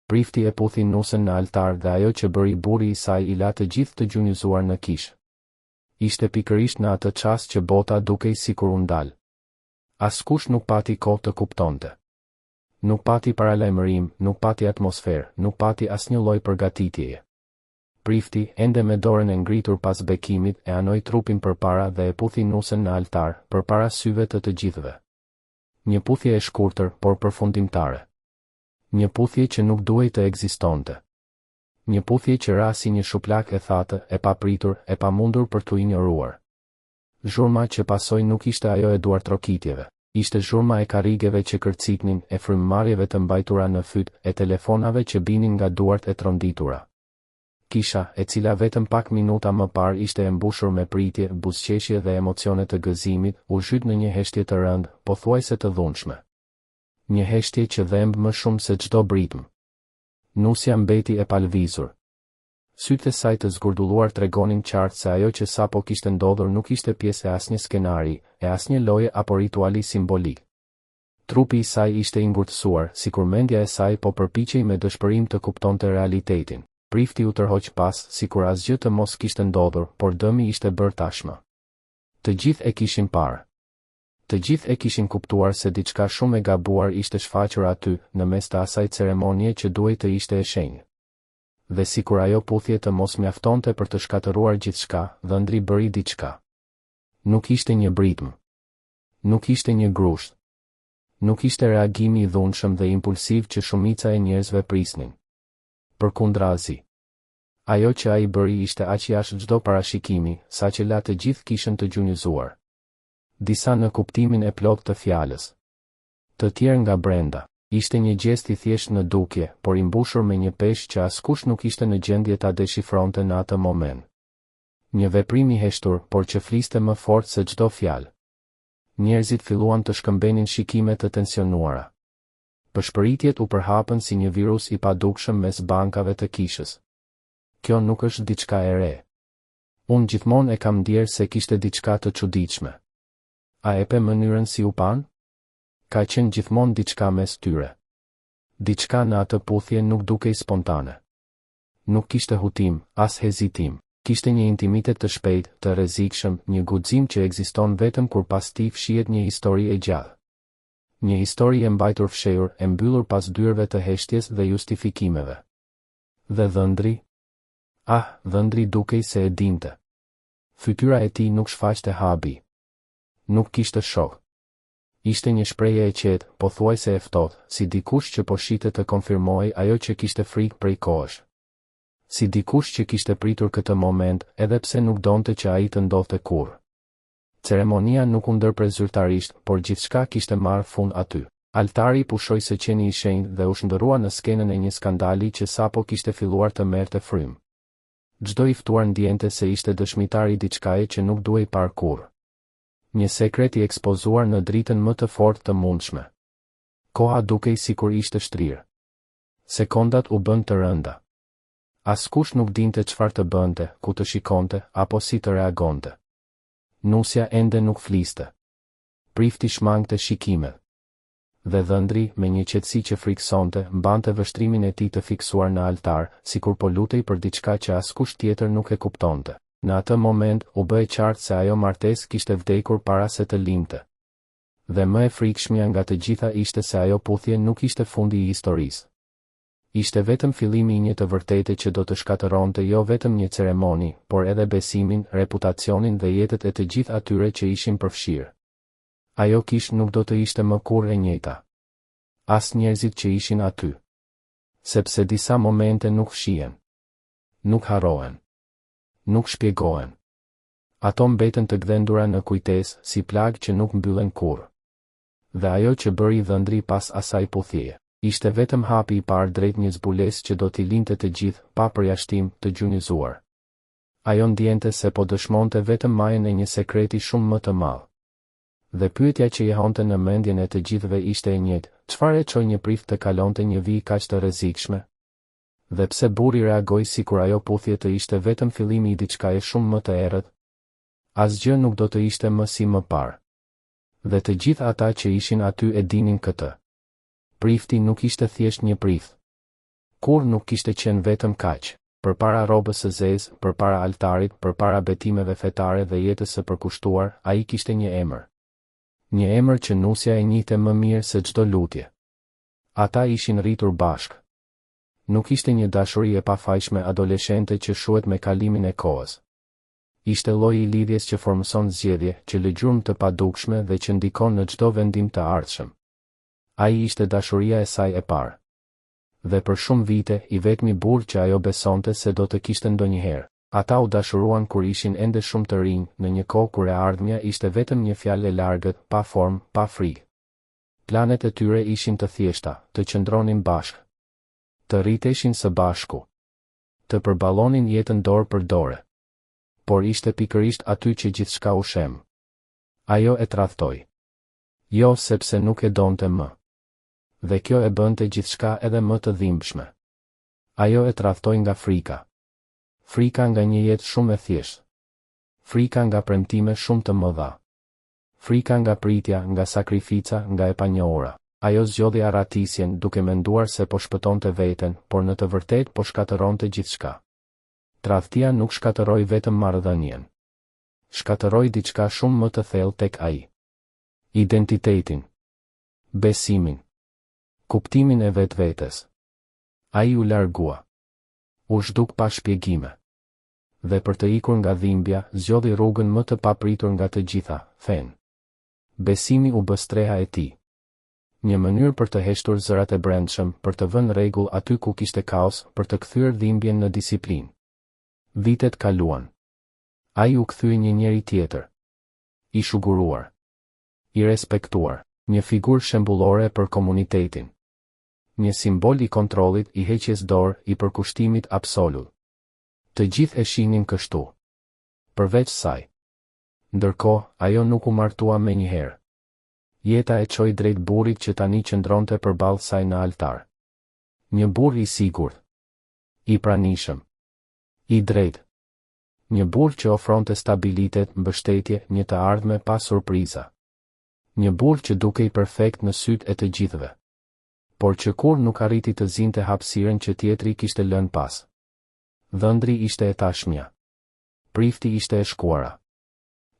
Prifti e puthi nusen në altar dhe ajo që bëri burri i saj i la të gjithë të gjunjëzuar në kishë. Ishte pikërisht në atë çast që bota dukej sikur u ndal. Askush nuk pati kohë të kuptonte. Nuk pati paralajmërim, nuk pati atmosferë, nuk pati asnjë lloj përgatitjeje. Prifti, ende me dorën e ngritur pas bekimit, e anoi trupin përpara dhe e puthi nusen në altar, përpara syve të të gjithëve. Një puthje e shkurtër, por përfundimtare. Një puthje që nuk duhej të ekzistonte. Një puthje që ra si një shuplakë e thatë, e papritur, e pamundur për t'u injoruar. Zhurma që pasoi nuk ishte ajo e duartrokitjeve. Ishte zhurma e karrigeve që kërcitnin, e frymëmarrjeve të mbajtura në fyt, e telefonave që binin nga duart e tronditura. Kisha, e cila vetëm pak minuta më parë ishte e mbushur me pritje, buzëqeshje dhe emocione të gëzimit, u zhyt në një heshtje të rëndë, pothuajse të dhunshme. Një heshtje që dhemb më shumë se çdo britmë. Nusja mbeti e palëvizur. Sytë e saj të zgurdulluar tregonin qartë se ajo që sapo kishte ndodhur nuk ishte pjesë e asnjë skenari, e asnjë loje apo rituali simbolik. Trupi i saj ishte i ngurtësuar, sikur mendja e saj po përpiqej me dëshpërim të kuptonte realitetin. Prifti u tërhoq pas, sikur asgjë të mos kishte ndodhur, por dëmi ishte bërë tashmë. Të gjithë e kishin parë. Të gjithë e kishin kuptuar se diçka shumë e gabuar ishte shfaqur aty, në mes të asaj ceremonie që duhej të ishte e shenjtë. Dhe sikur ajo puthje të mos mjaftonte për të shkatërruar gjithçka, dhëndri bëri diçka. Nuk ishte një britmë. Nuk ishte një grusht. Nuk ishte reagimi i dhunshëm dhe impulsiv që shumica e njerëzve prisnin. Përkundrazi. Ajo që ai bëri ishte aq jashtë çdo parashikimi, saqë la të gjithë kishën të gjunjëzuar. Disa në kuptimin e plotë të fjalës. Të tjerë nga brenda. Ishte një gjest i thjeshtë në dukje, por i mbushur me një peshë që askush nuk ishte në gjendje ta deshifronte në atë moment. Një veprim i heshtur, por që fliste më fort se çdo fjalë. Njerëzit filluan të shkëmbenin shikime të tensionuara. Pëshpëritjet u përhapën si një virus i padukshëm mes bankave të kishës. Kjo nuk është diçka e re. Unë gjithmonë e kam ndjerë se kishte diçka të çuditshme. A e pe mënyrën si u panë? Ka qenë gjithmonë diçka mes tyre. Diçka në atë puthje nuk dukej spontane. Nuk kishte hutim, as hezitim. Kishte një intimitet të shpejtë, të rrezikshëm, një guxim që ekziston vetëm kur pas tij fshihet një histori e gjatë. Një histori e mbajtur fshehur, e mbyllur pas dyerve të heshtjes dhe justifikimeve. Dhe dhëndri? Ah, dhëndri dukej se e dinte. Fytyra e tij nuk shfaqte habi. Nuk kishte shok. Ishte një shprehje e qetë, pothuajse e ftohtë, si dikush që po shihte të konfirmohej ajo që kishte frikë prej kohësh. Si dikush që kishte pritur këtë moment, edhe pse nuk donte që ai të ndodhte kurrë. Ceremonia nuk u ndërpre zyrtarisht, por gjithçka kishte marrë fund aty. Altari pushoi së qeni i shenjtë dhe u shndërrua në skenën e një skandali që sapo kishte filluar të merrte frymë. Çdo i ftuar ndiente se ishte dëshmitar i diçkaje që nuk duhej parë kurrë. Një sekret i ekspozuar në dritën më të fortë të mundshme. Koha dukej sikur ishte shtrirë. Sekondat u bënë të rënda. Askush nuk dinte çfarë të bënte, ku të shikonte, apo si të reagonte. Nusja ende nuk fliste. Prifti shmangte shikimet. Dhe dhëndri, me një qetësi që frikësonte, mbante vështrimin e tij të fiksuar në altar, sikur po lutej për diçka që askush tjetër nuk e kuptonte. Në atë moment, u bë e qartë se ajo martesë kishte vdekur para se të lindte. Dhe më e frikshmja nga të gjitha ishte se ajo puthje nuk ishte fundi i historisë. Ishte vetëm fillimi i një të vërtete që do të shkatërronte jo vetëm një ceremoni, por edhe besimin, reputacionin dhe jetët e të gjithë atyre që ishin përfshirë. Ajo kishë nuk do të ishte më kurrë e njëjta. As njerëzit që ishin aty. Sepse disa momente nuk fshihen. Nuk harrohen. Nuk shpjegohen. Ato mbeten të gdhendura në kujtesë, si plagë që nuk mbyllen kurrë. Dhe ajo që bëri dhëndri pas asaj puthjeje, ishte vetëm hapi i parë drejt një zbulesë që do t'i linte të gjithë, pa përjashtim, të gjunjëzuar. Ajo ndiente se po dëshmonte vetëm majën e një sekreti shumë më të madh. Dhe pyetja që jehonte në mendjen e të gjithëve ishte e njëjtë, çfarë e çoi një prift të kalonte një vijë kaq të rrezikshme? Dhe pse burri reagoi sikur ajo puthje të ishte vetëm fillimi i diçkaje shumë më të errët? Asgjë nuk do të ishte më si më parë. Dhe të gjithë ata që ishin aty e dinin këtë. Prifti nuk ishte thjesht një prift. Kurrë nuk kishte qenë vetëm kaq. Përpara rrobës së zezë, përpara altarit, përpara betimeve fetare dhe jetës së përkushtuar, ai kishte një emër. Një emër që nusja e njihte më mirë se çdo lutje. Ata ishin rritur bashkë. Nuk ishte një dashuri e pafajshme adoleshente që shuhet me kalimin e kohës. Ishte lloji i lidhjes që formëson zgjedhje, që lë gjurmë të padukshme dhe që ndikon në çdo vendim të ardhshëm. Ai ishte dashuria e saj e parë. Dhe për shumë vite, i vetmi burrë që ajo besonte se do të kishte ndonjëherë. Ata u dashuruan kur ishin ende shumë të rinj, në një kohë kur e ardhmja ishte vetëm një fjalë e largët, pa formë, pa frikë. Planet e tyre ishin të thjeshta, të qëndronin bashkë. Të rriteshin së bashku. Të përballonin jetën dorë për dore. Por ishte pikërisht aty që gjithçka u shemb. Ajo e tradhtoi. Jo sepse nuk e donte më. Dhe kjo e bënte gjithçka edhe më të dhimbshme. Ajo e tradhtoi nga frika. Frika nga një jetë shumë e thjeshtë. Frika nga premtime shumë të mëdha. Frika nga pritja, nga sakrifica, nga e panjohura. Ajo zgjodhi arratisjen, duke menduar se po shpëtonte veten, por në të vërtetë po shkatërronte gjithçka. Tradhtia nuk shkatërroi vetëm marrëdhënien. Shkatërroi diçka shumë më të thellë tek ai. Identitetin. Besimin. Kuptimin e vetvetes. Ai u largua. U zhduk pa shpjegime. Dhe për të ikur nga dhimbja, zgjodhi rrugën më të papritur nga të gjitha, fenë. Besimi u bë streha e tij. Një mënyrë për të heshtur zërat e brendshëm, për të vënë rregull aty ku kishte kaos, për të kthyer dhimbjen në disiplinë. Vitet kaluan. Ai u kthye një njeri tjetër. I shuguruar. I respektuar. Një figurë shembullore për komunitetin. Një simbol i kontrollit, i heqjes dorë, i përkushtimit absolut. Të gjithë e shihnin kështu. Përveç saj. Ndërkohë, ajo nuk u martua menjëherë. Jeta e çoi drejt burrit që tani qëndronte përballë saj në altar. Një burrë i sigurt. I pranishëm. I drejtë. Një burrë që ofronte stabilitet, mbështetje, një të ardhme pa surpriza. Një burrë që dukej perfekt në sytë e të gjithëve. Por që kurrë nuk arriti të zinte hapësirën që tjetri kishte lënë pas. Dhëndri ishte e tashmja. Prifti ishte e shkuara.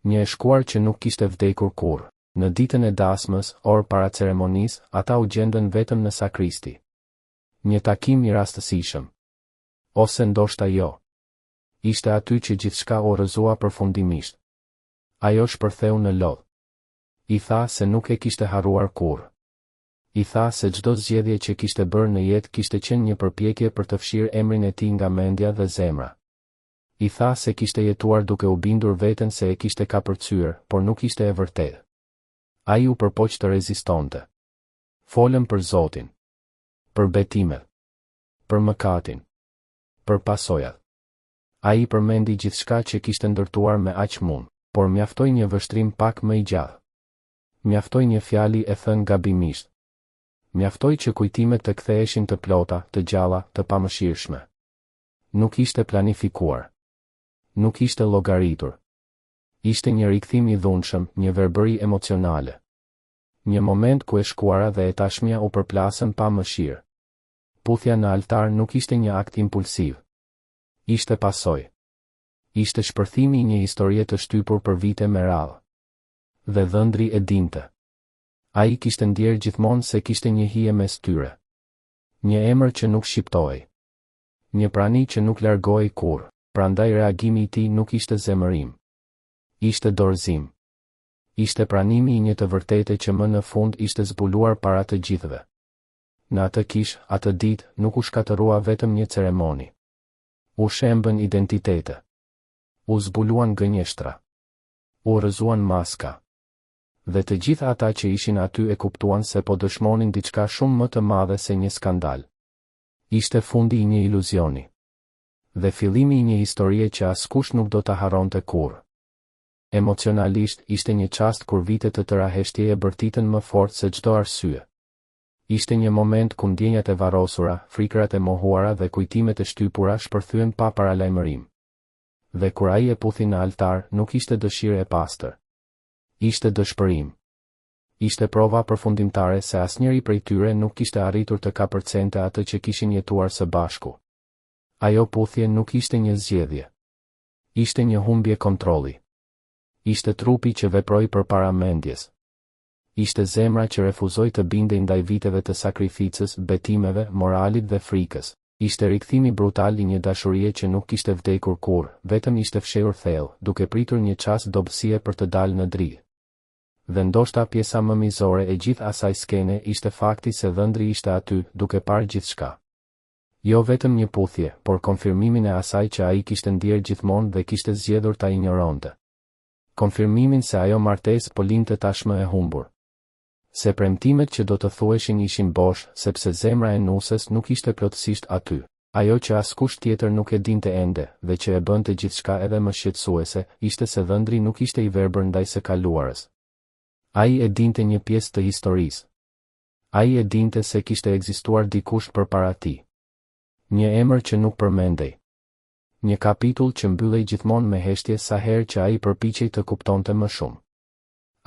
Një e shkuar që nuk kishte vdekur kurrë. Në ditën e dasmës, orë para ceremonisë, ata u gjendën vetëm në sakristi. Një takim i rastësishëm. Ose ndoshta jo. Ishte aty që gjithçka u rrëzua përfundimisht. Ajo shpërtheu në lot. I tha se nuk e kishte harruar kurrë. I tha se çdo zgjedhje që kishte bërë në jetë kishte qenë një përpjekje për të fshirë emrin e tij nga mendja dhe zemra. I tha se kishte jetuar duke u bindur veten se e kishte kapërcyer, por nuk ishte e vërtetë. Ai u përpoq të rezistonte. Folën për Zotin. Për betimet. Për mëkatin. Për pasojat. Ai përmendi gjithçka që kishte ndërtuar me aq mund, por mjaftoi një vështrim pak më i gjatë. Mjaftoi një fjali e thënë gabimisht. Mjaftoi që kujtimet të ktheheshin të plota, të gjalla, të pamëshirshme. Nuk ishte planifikuar. Nuk ishte llogaritur. Ishte një rikthim i dhunshëm, një verbëri emocionale. Një moment ku e shkuara dhe e tashmja u përplasën pa mëshirë. Puthja në altar nuk ishte një akt impulsiv. Ishte pasojë. Ishte shpërthimi i një historie të shtypur për vite me radhë. Dhe dhëndri e dinte. Ai kishte ndjerë gjithmonë se kishte një hije mes tyre. Një emër që nuk shqiptohej. Një prani që nuk largohej kurrë, prandaj reagimi i tij nuk ishte zemërim. Ishte dorëzim. Ishte pranimi i një të vërtete që më në fund ishte zbuluar para të gjithëve. Në atë kishë, atë ditë, nuk u shkatërrua vetëm një ceremoni. U shembën identitete. U zbuluan gënjeshtra. U rrëzuan maska. Dhe të gjithë ata që ishin aty e kuptuan se po dëshmonin diçka shumë më të madhe se një skandal. Ishte fundi i një iluzioni. Dhe fillimi i një historie që askush nuk do ta harronte kurrë. Emocionalisht, ishte një çast kur vite të tëra heshtjeje bërtitën më fort se çdo arsye. Ishte një moment ku ndjenjat e varrosura, frikërat e mohuara dhe kujtimet e shtypura shpërthyen pa paralajmërim. Dhe kur ai e puthi në altar, nuk ishte dëshirë e pastër. Ishte dëshpërim. Ishte prova përfundimtare se asnjëri prej tyre nuk kishte arritur të kapërcente atë që kishin jetuar së bashku. Ajo puthje nuk ishte një zgjedhje. Ishte një humbje kontrolli. Ishte trupi që veproi përpara mendjes. Ishte zemra që refuzoi të bindej ndaj viteve të sakrificës, betimeve, moralit dhe frikës. Ishte rikthimi brutal i një dashurie që nuk kishte vdekur kurrë, vetëm ishte fshehur thellë, duke pritur një çast dobësie për të dalë në dritë. Dhe ndoshta pjesa më mizore e gjithë asaj skene ishte fakti se dhëndri ishte aty, duke parë gjithçka. Jo vetëm një puthje, por konfirmimin e asaj që ai kishte ndjerë gjithmonë dhe kishte zgjedhur ta injoronte. Konfirmimin se ajo martesë po linte tashmë e humbur. Se premtimet që do të thuheshin ishin bosh, sepse zemra e nuses nuk ishte plotësisht aty. Ajo që askush tjetër nuk e dinte ende, dhe që e bënte gjithçka edhe më shqetësuese, ishte se dhëndri nuk ishte i verbër ndaj së kaluarës. Ai e dinte një pjesë të historisë. Ai e dinte se kishte ekzistuar dikush përpara tij. Një emër që nuk përmendej. Një kapitull që mbyllej gjithmonë me heshtje sa herë që ai përpiqej të kuptonte më shumë.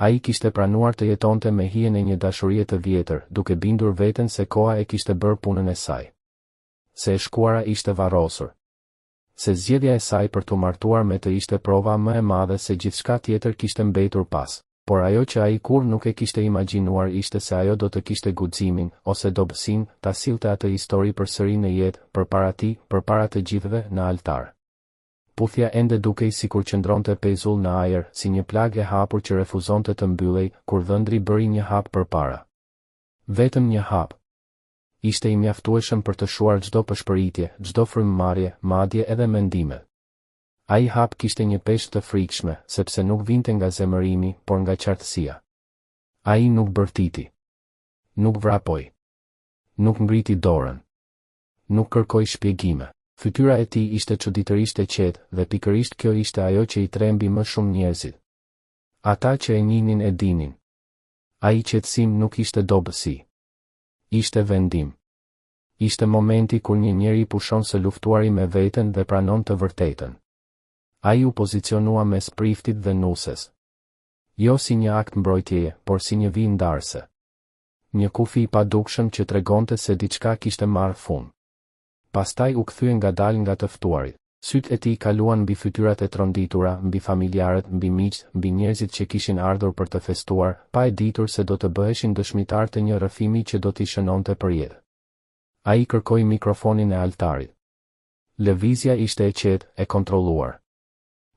Ai kishte pranuar të jetonte me hijen e një dashurie të vjetër, duke bindur veten se koha e kishte bërë punën e saj. Se e shkuara ishte varrosur. Se zgjedhja e saj për t'u martuar me të ishte prova më e madhe se gjithçka tjetër kishte mbetur pas. Por ajo që ai kurrë nuk e kishte imagjinuar ishte se ajo do të kishte guximin, ose dobësinë, ta sillte atë histori përsëri në jetë, përpara tij, përpara të gjithëve, në altar. Puthja ende dukej sikur qëndronte pezull në ajër, si një plagë e hapur që refuzonte të mbyllej, kur dhëndri bëri një hap përpara. Vetëm një hap. Ishte i mjaftueshëm për të shuar çdo pëshpëritje, çdo frymëmarrje, madje edhe mendimet. Ai hap kishte një peshë të frikshme, sepse nuk vinte nga zemërimi, por nga qartësia. Ai nuk bërtiti. Nuk vrapoi. Nuk ngriti dorën. Nuk kërkoi shpjegime. Fytyra e tij ishte çuditërisht e qetë, dhe pikërisht kjo ishte ajo që i trembi më shumë njerëzit. Ata që e njihnin e dinin. Ai qetësim nuk ishte dobësi. Ishte vendim. Ishte momenti kur një njeri pushon së luftuari me veten dhe pranon të vërtetën. Ai u pozicionua mes priftit dhe nuses. Jo si një akt mbrojtjeje, por si një vijë ndarëse. Një kufi i padukshëm që tregonte se diçka kishte marrë fund. Pastaj u kthye ngadalë nga të ftuarit. Sytë e tij kaluan mbi fytyrat e tronditura, mbi familjarët, mbi miqtë, mbi njerëzit që kishin ardhur për të festuar, pa e ditur se do të bëheshin dëshmitarë të një rrëfimi që do t'i shënonte përjetë. Ai kërkoi mikrofonin e altarit. Lëvizja ishte e qetë, e kontrolluar.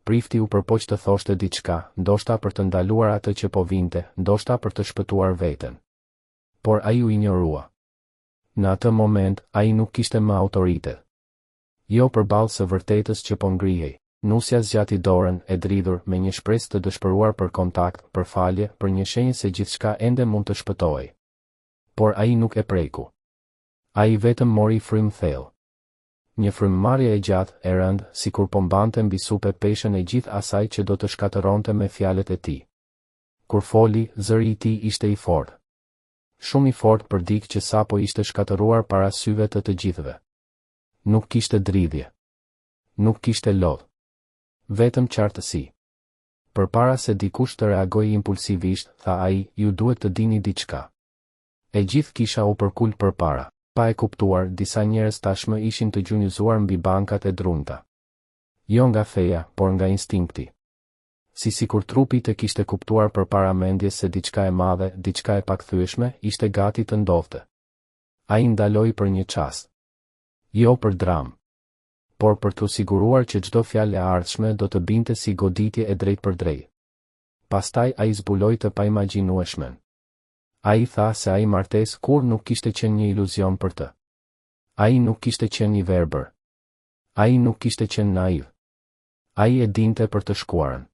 Prifti u përpoq të thoshte diçka, ndoshta për të ndaluar atë që po vinte, ndoshta për të shpëtuar veten. Por ai u injorua. Në atë moment, ai nuk kishte më autoritet. Jo përballë së vërtetës që po ngrihej. Nusja zgjati dorën, e dridhur, me një shpresë të dëshpëruar për kontakt, për falje, për një shenjë se gjithçka ende mund të shpëtohej. Por ai nuk e preku. Ai vetëm mori frymë thellë. Një frymëmarrje e gjatë, e rëndë, sikur po mbante mbi supe peshën e gjithë asaj që do të shkatërronte me fjalët e tij. Kur foli, zëri i tij ishte i fortë. Shumë i fortë për dikë që sapo ishte shkatërruar para syve të të gjithëve. Nuk kishte dridhje. Nuk kishte lot. Vetëm qartësi. Përpara se dikush të reagojë impulsivisht, tha ai, ju duhet të dini diçka. E gjithë kisha u përkul përpara. Pa e kuptuar, disa njerëz tashmë ishin të gjunjëzuar mbi bankat e drunjta. Jo nga feja, por nga instinkti. Si sikur trupi të kishte kuptuar përpara mendjes se diçka e madhe, diçka e pakthyeshme, ishte gati të ndodhte. Ai ndaloi për një çast. Jo për dramë. Por për t'u siguruar që çdo fjalë e ardhshme do të binte si goditje e drejtpërdrejtë. Pastaj ai zbuloi të paimagjinueshmen. Ai tha se ai martesë kurrë nuk kishte qenë një iluzion për të. Ai nuk kishte qenë i verbër. Ai nuk kishte qenë naiv. Ai e dinte për të shkuarën.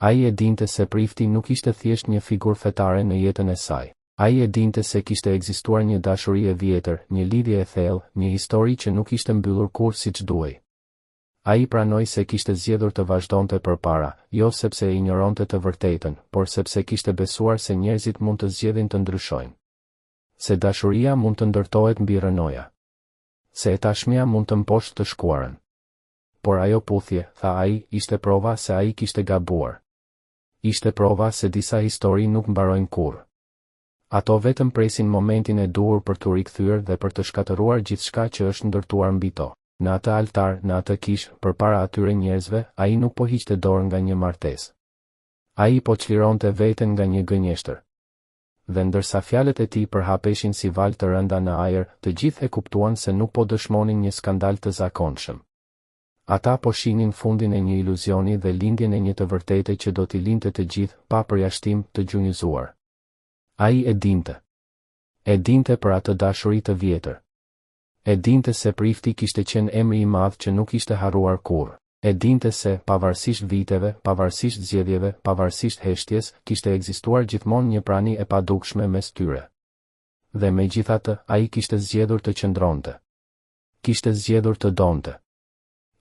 Ai e dinte se prifti nuk ishte thjesht një figurë fetare në jetën e saj. Ai e dinte se kishte ekzistuar një dashuri e vjetër, një lidhje e thellë, një histori që nuk ishte mbyllur kurrë siç duhej. Ai pranoi se kishte zgjedhur të vazhdonte përpara, jo sepse e injoronte të vërtetën, por sepse kishte besuar se njerëzit mund të zgjedhin të ndryshojnë. Se dashuria mund të ndërtohet mbi rrënoja. Se e tashmja mund të mposhtë të shkuarën. Por ajo puthje, tha ai, ishte prova se ai kishte gabuar. Ishte prova se disa histori nuk mbarojnë kurrë. Ato vetëm presin momentin e duhur për t'u rikthyer dhe për të shkatërruar gjithçka që është ndërtuar mbi to. Në atë altar, në atë kishë, përpara atyre njerëzve, ai nuk po hiqte dorë nga një martesë. Ai po çlironte veten nga një gënjeshtër. Dhe ndërsa fjalët e tij përhapeshin si valë të rënda në ajër, të gjithë e kuptuan se nuk po dëshmonin një skandal të zakonshëm. Ata po shihnin fundin e një iluzioni dhe lindjen e një të vërtete që do t'i linte të gjithë, pa përjashtim, të gjunjëzuar. Ai e dinte. E dinte për atë dashuri të vjetër. E dinte se prifti kishte qenë emri i madh që nuk ishte harruar kurrë. E dinte se, pavarësisht viteve, pavarësisht zgjedhjeve, pavarësisht heshtjes, kishte ekzistuar gjithmonë një prani e padukshme mes tyre. Dhe megjithatë, ai kishte zgjedhur të qëndronte. Kishte zgjedhur të donte.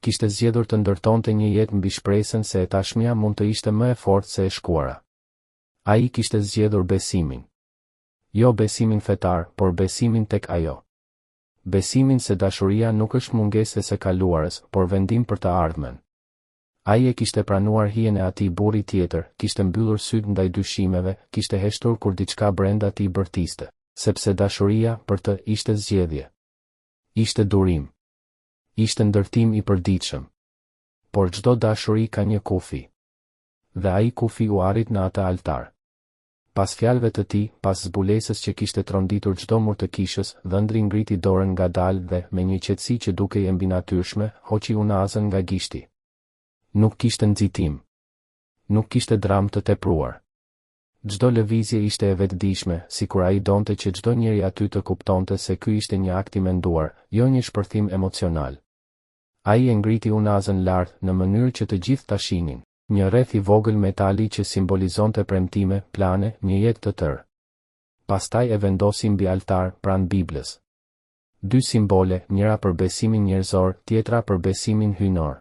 Kishte zgjedhur të ndërtonte një jetë mbi shpresën se e tashmja mund të ishte më e fortë se e shkuara. Ai kishte zgjedhur besimin. Jo besimin fetar, por besimin tek ajo. Besimin se dashuria nuk është mungesë e së kaluarës, por vendim për të ardhmen. Ai e kishte pranuar hijen e atij burri tjetër, kishte mbyllur sytë ndaj dyshimeve, kishte heshtur kur diçka brenda tij bërtiste. Sepse dashuria, për të, ishte zgjedhje. Ishte durim. Ishte ndërtim i përditshëm. Por çdo dashuri ka një kufi. Dhe ai kufi u arrit në atë altar. Pas fjalëve të tij, pas zbulesës që kishte tronditur çdo mur të kishës, dhëndri ngriti dorën ngadalë dhe, me një qetësi që dukej e mbinatyrshme, hoqi unazën nga gishti. Nuk kishte nxitim. Nuk kishte dramë të tepruar. Çdo lëvizje ishte e vetëdijshme, sikur ai donte që çdo njeri aty të kuptonte se ky ishte një akt i menduar, jo një shpërthim emocional. Ai e ngriti unazën lart, në mënyrë që të gjithë ta shihnin. Një rreth i vogël metali që simbolizonte premtime, plane, një jetë të tërë. Pastaj e vendosi mbi altar, pranë Biblës. Dy simbole, njëra për besimin njerëzor, tjetra për besimin hyjnor.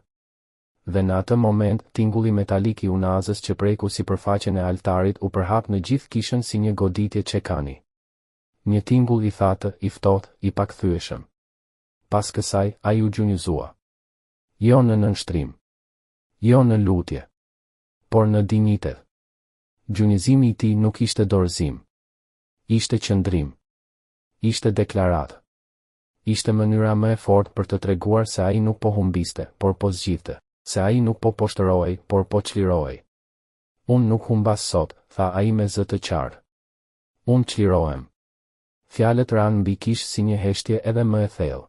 Dhe në atë moment, tingulli metalik i unazës që preku sipërfaqen e altarit u përhap në gjithë kishën si një goditje çekani. Një tingull i thatë, i ftohtë, i pakthyeshëm. Pas kësaj, ai u gjunjëzua. Jo në nënshtrim. Jo në lutje. Por në dinjitet. Gjunjëzimi i tij nuk ishte dorëzim. Ishte qëndrim. Ishte deklaratë. Ishte mënyra më e fortë për të treguar se ai nuk po humbiste, por po zgjidhte. Se ai nuk po poshtërohej, por po çlirohej. Unë nuk humbas sot, tha ai me zë të qartë. Unë çlirohem. Fjalët ranë mbi kishë si një heshtje edhe më e thellë.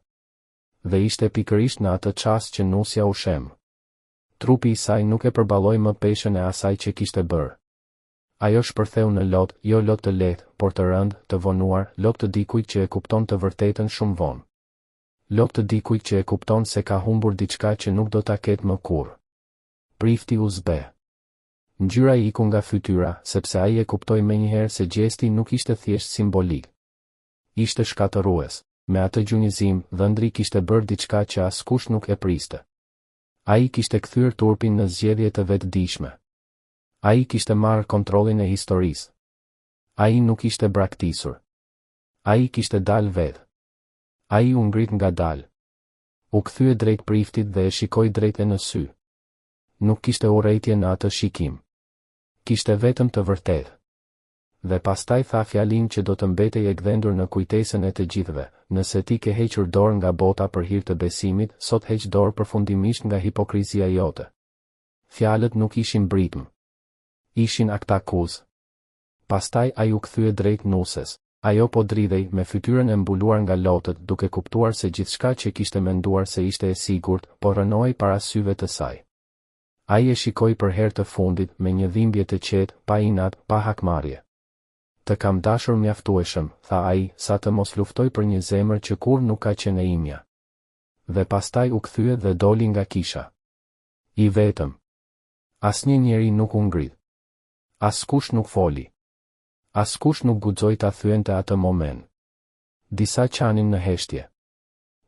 Dhe ishte pikërisht në atë çast që nusja u shemb. Trupi i saj nuk e përballoi më peshën e asaj që kishte bërë. Ajo shpërtheu në lot, jo lot të lehtë, por të rëndë, të vonuar, lot të dikujt që e kupton të vërtetën shumë vonë. Lot të dikujt që e kupton se ka humbur diçka që nuk do ta ketë më kurrë. Prifti u zbeh. Ngjyra i iku nga fytyra, sepse ai e kuptoi menjëherë se gjesti nuk ishte thjesht simbolik. Ishte shkatërrues. Me atë gjunjëzim, dhëndri kishte bërë diçka që askush nuk e priste. Ai kishte kthyer turpin në zgjedhje të vetëdijshme. Ai kishte marrë kontrollin e historisë. Ai nuk ishte braktisur. Ai kishte dalë vetë. Ai u ngrit ngadalë. U kthye drejt priftit dhe e shikoi drejt e në sy. Nuk kishte urrejtje në atë shikim. Kishte vetëm të vërtetë. Dhe pastaj tha fjalinë që do të mbetej e gdhendur në kujtesën e të gjithëve, Nëse ti ke hequr dorë nga bota për hir të besimit, sot heq dorë përfundimisht nga hipokrizia jote. Fjalët nuk ishin britmë. Ishin aktakuzë. Pastaj ai u kthye drejt nuses. Ajo po dridhej, me fytyrën e mbuluar nga lotët, duke kuptuar se gjithçka që kishte menduar se ishte e sigurt, po rrënohej para syve të saj. Ai e shikoi për herë të fundit, me një dhimbje të qetë, pa inat, pa hakmarrje. Të kam dashur mjaftueshëm, tha ai, sa të mos luftoj për një zemër që kurrë nuk ka qenë e imja. Dhe pastaj u kthye dhe doli nga kisha. I vetëm. Asnjë njeri nuk u ngrit. Askush nuk foli. Askush nuk guxoi ta thyente atë moment. Disa qanin në heshtje.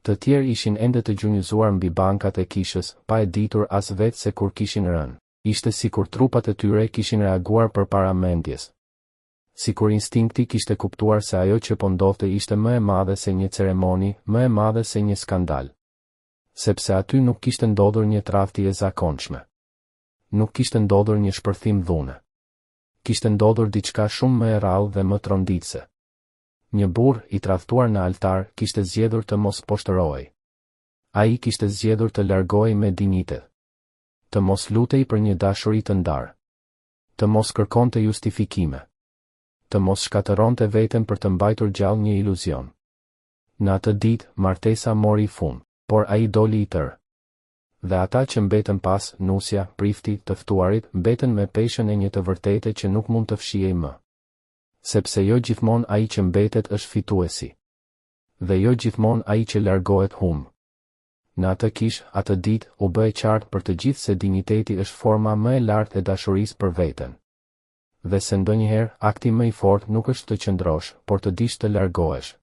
Të tjerë ishin ende të gjunjëzuar mbi bankat e kishës, pa e ditur as vetë se kur kishin rënë. Ishte sikur trupat e tyre kishin reaguar përpara mendjes. Sikur instinkti kishte kuptuar se ajo që po ndodhte ishte më e madhe se një ceremoni, më e madhe se një skandal. Sepse aty nuk kishte ndodhur një tradhti e zakonshme. Nuk kishte ndodhur një shpërthim dhune. Kishte ndodhur diçka shumë më e rrallë dhe më tronditëse. Një burrë, i tradhtuar në altar, kishte zgjedhur të mos poshtërohej. Ai kishte zgjedhur të largohej me dinjitet. Të mos lutej për një dashuri të ndarë. Të mos kërkonte justifikime. Të mos shkatërronte veten për të mbajtur gjallë një iluzion. Në atë ditë, martesa mori fund. Por ai doli i tërë. Dhe ata që mbetën pas, nusja, prifti, të ftuarit, mbetën me peshën e një të vërtete që nuk mund të fshihej më. Sepse jo gjithmonë ai që mbetet është fituesi. Dhe jo gjithmonë ai që largohet humb. Në atë kishë, atë ditë, u bë e qartë për të gjithë se dinjiteti është forma më e lartë e dashurisë për veten. Dhe se ndonjëherë, akti më i fortë nuk është të qëndrosh, por të dish të largohesh.